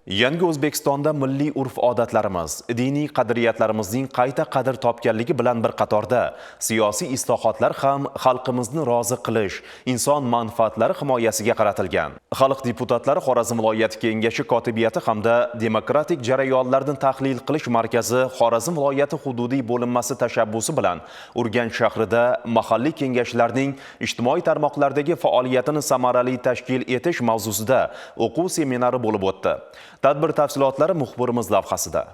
Yangi O'zbekistonda milliy urf-odatlarimiz, diniy qadriyatlarimizning qayta qadr topganligi bilan bir qatorda siyosiy islohotlar ham xalqimizni rozi qilish, inson manfaatlari himoyasiga qaratilgan. Xalq deputatlari Xorazm viloyati kengashi kotibiyati hamda demokratik jarayonlarni tahlil qilish markazi Xorazm viloyati hududiy bo'linmasi tashabbusi bilan Urganch shahrida mahalliy kengashlarning ijtimoiy tarmoqlardagi faoliyatini samarali tashkil etish mavzusida o'quv seminari bo'lib o'tdi. Tadbir tafsilotlari muxbirimiz lavhasida.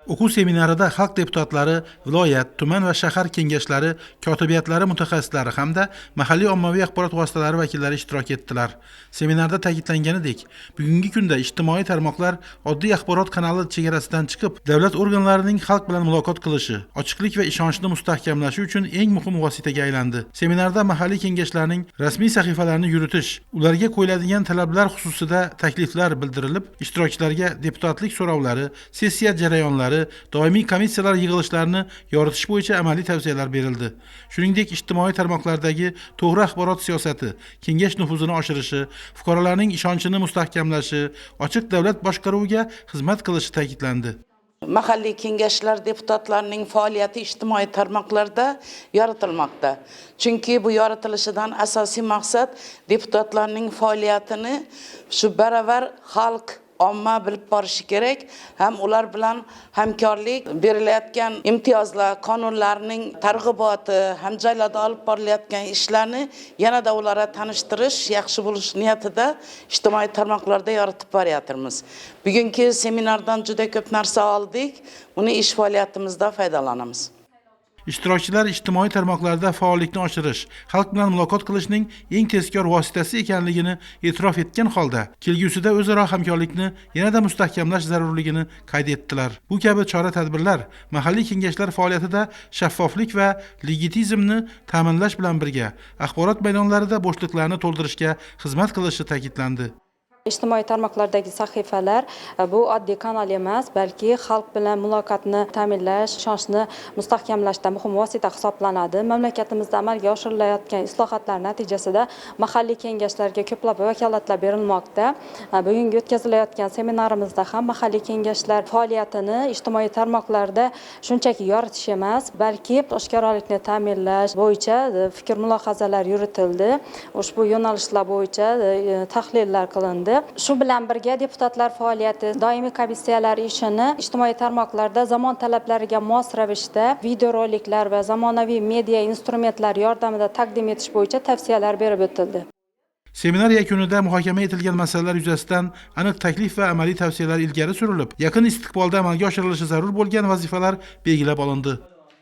O'quv seminarida xalq deputatlari, viloyat, tuman va shahar kengashlari kotibiyatlari mutaxassislari hamda mahalliy ommaviy axborot vositalari vakillari ishtirok etdilar. Seminarda ta'kidlanganidek, bugungi kunda ijtimoiy tarmoqlar oddiy axborot kanali chegarasidan chiqib, davlat organlarining xalq bilan muloqot qilishi, ochiqlik va ishonchni mustahkamlashi uchun eng muhim vositaga aylandi. Seminarda mahalliy kengashlarning rasmiy sahifalarini yuritish, ularga qo'yiladigan talablar xususida takliflar bildirilib, ishtirokchilarga deputatlik so'rovlari, sessiya jarayonlari, doimiy komissiyalar yig'ilishlarini yoritish bo'yicha amaliy tavsiyalar berildi. Shuningdek, ijtimoiy tarmoqlardagi to'g'ri axborot siyosati kengash nufuzini oshirishi, fuqarolarning ishonchini mustahkamlashi, ochiq davlat boshqaruviga xizmat qilishi ta'kidlandi. Mahalliy kengashlar deputatlarining faoliyati ijtimoiy tarmoqlarda yoritilmoqda. Chunki bu yoritilishidan asosiy maqsad deputatlarning faoliyatini shu baravar xalq, omma bilib borishi kerak, ham ular bilan hamkorlik, berilayotgan imtiyozlar, qonunlarning targ'iboti, ham joylarda olib borilayotgan ishlarni yanada ularga tanishtirish yaxshi bo'lish niyatida ijtimoiy tarmoqlarda yoritib boryapmiz. Bugungi seminardan juda ko'p narsa oldik, uni ish faoliyatimizda foydalanamiz. Ishtirokchilar ijtimoiy tarmoqlarda faollikni oshirish, xalq bilan muloqot qilishning eng tezkor vositasi ekanligini e'tirof etgan holda, kelgusida o'zaro hamkorlikni yanada mustahkamlash zarurligini qayd etdilar. Bu kabi chora-tadbirlar mahalliy kengashlar faoliyatida shaffoflik va legitimizmni ta'minlash bilan birga, axborot maydonlarida bo'shliqlarni to'ldirishga xizmat qilishi ta'kidlandi. Ijtimoiy tarmoqlardagi sahifalar bu oddiy kanal emas, balki xalq bilan muloqotni ta'minlash, ishonchni mustahkamlashda muhim vosita hisoblanadi. Mamlakatimizda amalga oshirilayotgan islohotlar natijasida mahalliy kengashlarga ko'plab vakolatlar berilmoqda. Bugungi o'tkazilayotgan seminarimizda ham mahalliy kengashlar faoliyatini ijtimoiy tarmoqlarda shunchaki yoritish emas, balki oshkoralikni ta'minlash bo'yicha fikr mulohazalar yuritildi. Ushbu yo'nalishlar bo'yicha tahlillar qilindi. Shu bilan birga deputatlar faoliyati, doimiy komissiyalar ishini ijtimoiy tarmoqlarda zamon talablariga mos ravishda videoroliklar va zamonaviy media instrumentlar yordamida taqdim etish bo'yicha tavsiyalar berib o'tildi. Seminar yakunida muhokama etilgan masalalar yuzasidan aniq taklif va amaliy tavsiyalar ilgari surilib, yaqin istiqbolda amalga oshirilishi zarur bo'lgan vazifalar belgilab olindi.